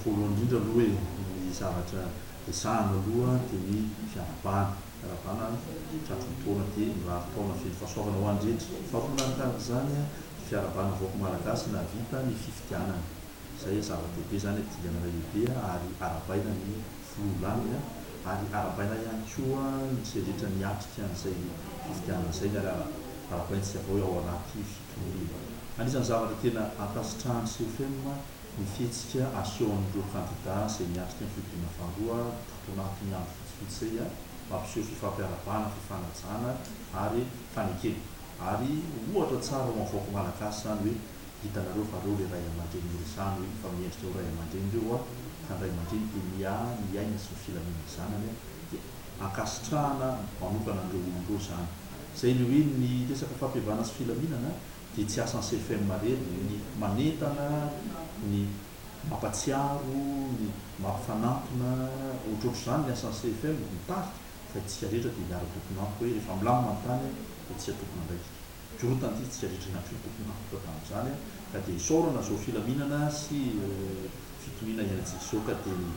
Voalohany indrindra aloha e, ny zavatra resahana aloha dia ny fiarahabana. Fiarahabana tratry ny taona dia mirary taona feno fahasoavana ho an'ny rehetra. Faharoa manarakaraka izany dia fiarahabana vahoaka malagasy nahavita ny fifidianana. Izay zava-dehibe izany, dingana lehibe ary arahabaina ny filoha lany ary arahabaina ihany koa izay rehetra niatrika an'izay fifidianana izay ary arahabaintsika avao ao anaty fitoniana. Anisan'ny zavatra tena ankasitrahan'ny CFM ny fihetsika asehon'ireo kandida izay niatrika ny fihodinana faharoa tato anatin'ny andro vitsivitsy izay, mampiseho fifampiarahabana, fifanajana ary fanekena. Ary ohatra tsara ho an'ny vahoaka malagasy izany hoe hitanareo fa reo le ray aman-dreny noresahana hoe efa miendrika ho ray aman-dreny reo a, ka ny ray aman-dreny dia miahy ny aina sy ny filaminan'ny zanany a, dia ankasitrahana manokana an'ireo olona ireo izany. Izay le hoe ny resaka fampihavana sy filaminana dia tsy asan'ny CFM irery, ny manentana, ny mampatsiaro, ny mampifanantona, ohatrohatr'izany ny asan'ny CFM, mitarika, fa isika rehetra dia miara-tompon'antoka hoe rehefa milamina ny tany dia isika tompon'andraikitra. Korontana ity tsika rehetra ihany koa tompon'antoka tamin'izany ka dia isaorana izao filaminana sy fitoniana iainantsika izao ka dia ny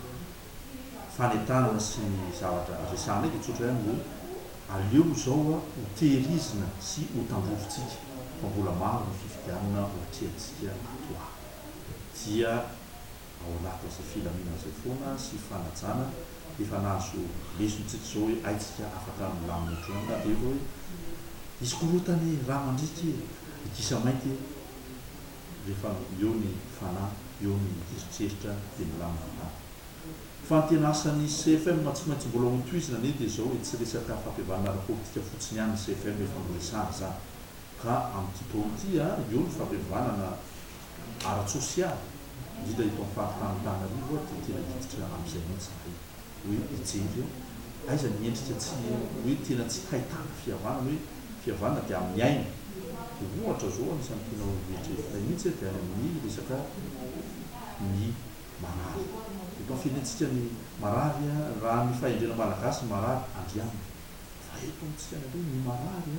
fanentanana sy ny zavatra resahanay dia tsotra ihany hoe aleo izao ho tehirizina sy ho tandrovintsika fa mbola maro ny fifidianana ho atrehantsika ato ho ato dia ao anatin'izay filaminana izay foana sy fanajana efa nahazo lesona tsika izao hoe haintsika afaka milamina ohatr'izany na dia efa hoe hisy korontana e, rà mandriaka e, ny gisa mainty e, rehefa eo ny fanahy, eo ny eritreritra dia milamina ny tany. Fa ny tena asan'ny CFM tsy maintsy mbola hotohizina anie dia izao e, tsy resaka fampihavanana ara-politika fotsiny ihany ny CFM efa noresahana izany ka amin'ity taona ity eo ny fampihavanana ara-tsosialy, indrindra eto amin'ny faritanin'Antananarivo dia tena hiditra amin'izay mihitsy izahay, hoe hijery aiza ny endrika tsy hoe tena tsy hahitana fihavanana, hoe fihavanana dia amin'ny aina. Dia ohatra izao anisan'ny tena ho eritreretinay mihitsy dia any amin'ny resaka ny marary. Eto amin'ny firenentsika ny marary, raha ny fahendrena malagasy ny marary andrianina, fa eto amintsika any indray ny marary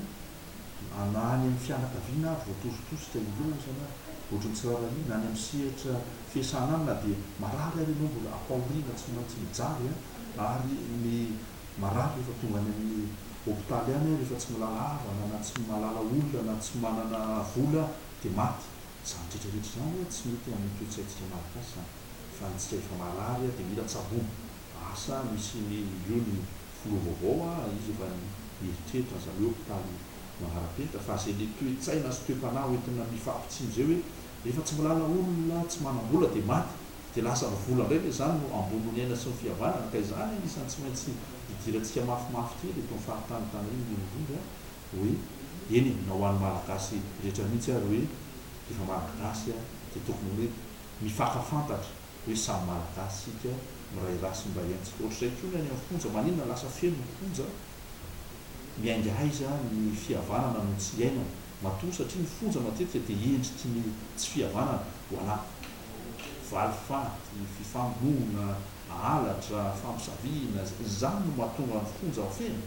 Na any amin'ny fianakaviana ary voatositosika ilaozana ohatry ny tsy rarahina, any amin'ny sehatra fiasana any na dia marary ary ianao mbola ampahoriana tsy maintsy mijaly ary ny marary rehefa tonga any amin'ny hopitaly any rehefa tsy milala havana na tsy mahalala olona na tsy manana vola dia maty. Izany rehetra rehetra izany tsy mety amin'ny toe-tsaintsika malagasy izany fa ny tsika efa marary dia mila tsaboina. Asa misy ny io ny filoha vaovao a, izy efa nieritreritra an'izany hoe hopitaly manara-penitra fa izay le toe-tsaina sy toe-panahy hoentina mifampitsinjo izay hoe rehefa tsy milala olona, tsy manam-bola dia maty, dia lasa ny vola indray ve izany no ambonin'ny aina sy ny fihavanana, ka izany anisan'ny tsy maintsy hidirantsika mafimafy kely eto amin'ny faritany Antananarivo indrindra hoe eny e, na ho an'ny Malagasy rehetra mihitsy ary hoe rehefa Malagasy dia tokony hoe mifankafantatra. hoe samy Malagasy isika, miray ra sy miray aina. Ohatr'izay koa ny any amin'ny fonja, maninona lasa feno ny fonja, miainga aiza ny fihavanana no tsy iainana? Matoa satria ny fonja matetika dia endriky ny tsy fihavanana, voilà, valifaty, fifamonoana, halatra, fampisaviana, izany no mahatonga ny fonja ho feno,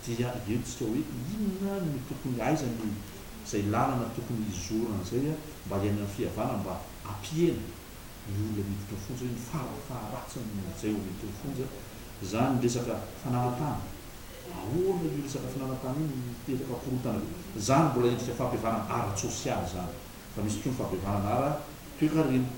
dia eo tsika hoe inona no tokony, aiza ny izay lalana tokony hizorana izay mba hiainana fihavanana, mba hampihena ny olona miditra fonja hoe ny fara faharatsiny izay vao miditra fonja izany ny resaka fananan-tany ahoana io resaka fananan-tany io miteraka korontana be izany mbola endrika fampihavanana ara-tsosialy izany fa misy koa ny fampihavanana ara toekarena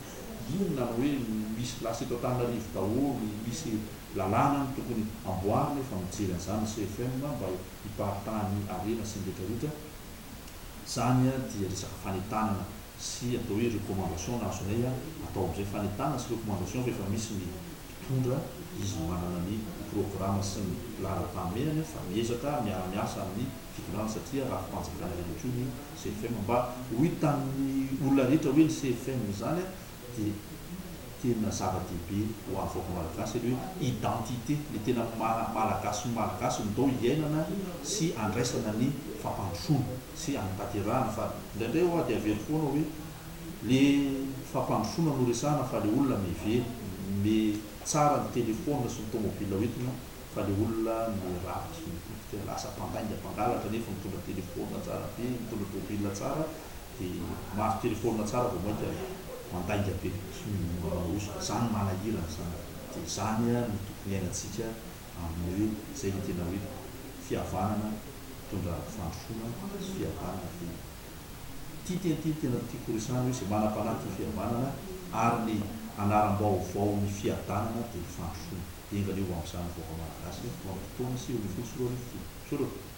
inona no hoe misy lasa eto Antananarivo daholo misy lalàna any tokony amboarina efa mijery an'izany ny CFM mba hiparitahan'ny harena sy ny rehetra rehetra izany dia resaka fanentanana sy atao hoe recommandation na azonay atao amin'izay fanentanana sy recommandation fa efa misy ny mpitondra izy manana ny programa sy ny laharam-pahamehany fa miezaka miara-miasa amin'ny fitondrana satria rafi-panjakana ihany koa ny CFM mba ho hitan'ny olona rehetra hoe ny CFM izany dia tena zava-dehibe ho an'ny vahoaka malagasy ilay hoe identité, ilay tena maha malagasy ny malagasy no ndao hiainana sy handraisana ny fampandrosoana sy hanatanterahana fa indraindray hoa dia averiko foana hoe le fampandrosoana no resahana fa le olona mihevery, me tsara ny telephone sy ny tomobile hoentina fa le olona me ratsy sy mipotika lasa mpandainga mpangalatra nefa mitondra telephone tsara be, mitondra tobile tsara Dia mahazo telephone tsara vao mainka mandainga be sy manao hosoka. Zany malahelo. sahirana izany. Dia izany no tokony hiainantsika amin'ny hoe izay ny tena hoe fihavanana mitondra fandrosoana sy fihavanana dia ity teny ity no tena tiako horesahana hoe izay manam-panahy tia fihavanana ary ny anaram-baovaon'ny fiadanana dia ny fandrosoana. Dia enga anie ho amin'izany ny vahoaka malagasy ho amin'ity taona 2019 ity. Misaotra.